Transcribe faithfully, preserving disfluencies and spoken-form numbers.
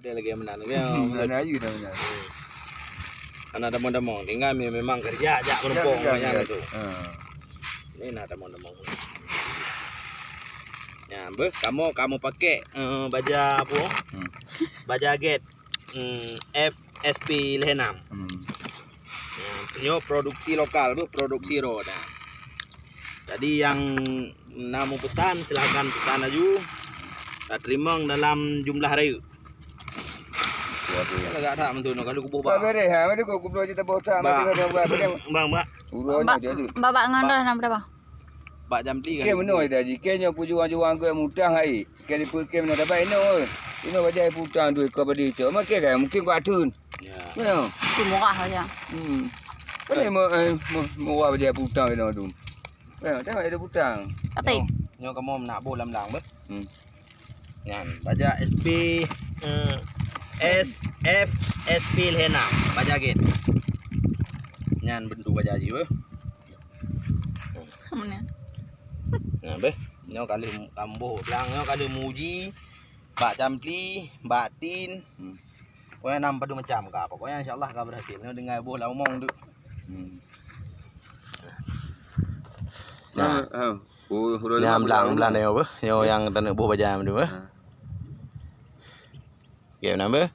Dia lagi meunan lagi. Hmm, meunan lagi dah meunan. Hana tamong-tamong, tinggai me-, memang kerja jak meureumpok kerja, nyan tu. Ha. Ni na tamong-tamong. Nyan beuh, kamoe, kamoe pakai, eh, baja apa? Hmm. Baja Get, hmm, F S P lhèe nam. Hmm. Nyan, nyoe produksi lokal beuh, produksi roda. Jadi nyang na meupesan, silakan pesan laju. Tateurimong dalam jumlah rayeuk. Waduh. Lagak that meutunoe kalau kuboh bah. Bah, bah deh, ha, mari kau kuboh je taboh tak, mari kau buat, mari. Bang, bang. Uroh Bak, je tu. Babak ngon Bak. Roh na berapa? Bak jam tiga. Ke meunoe tadi, ke nyoe pejuang-juang ke mutang hai. Ke dipeue ke meunoe dapat inoe. Inoe bajai putang duit kau badi cok. Makai kan mungkin kau atun. Ya. Ya. Itu murah saja. Hmm. Boleh mu-, eh, mu-, murah bajai putang inoe tu. Ya, tengok ada putang. Tapi nyoe, nyoe kamu nak boh lam lang beh. Hmm. Nyan, baja S P, eh, S F S P lhèe nam, baja Get. Nyan bentuk baja jih, weh. Mana? Nyan, beh. Nyoe kali kamboh blang, nyoe kali muji, bak campli, bak tin. Hmm. Pokoknya nam padu macam ka. Pokoknya insya Allah ka berhasil. Nyoe dengan boh lam umong tu. Hmm. Nah. Ah, ah. Oh, huruf Nyan lima blang, padu blang lima. Nyoe, beh. Nyoe nyang taneuk boh baja tu, beh. Ha. Okey, meunan beh.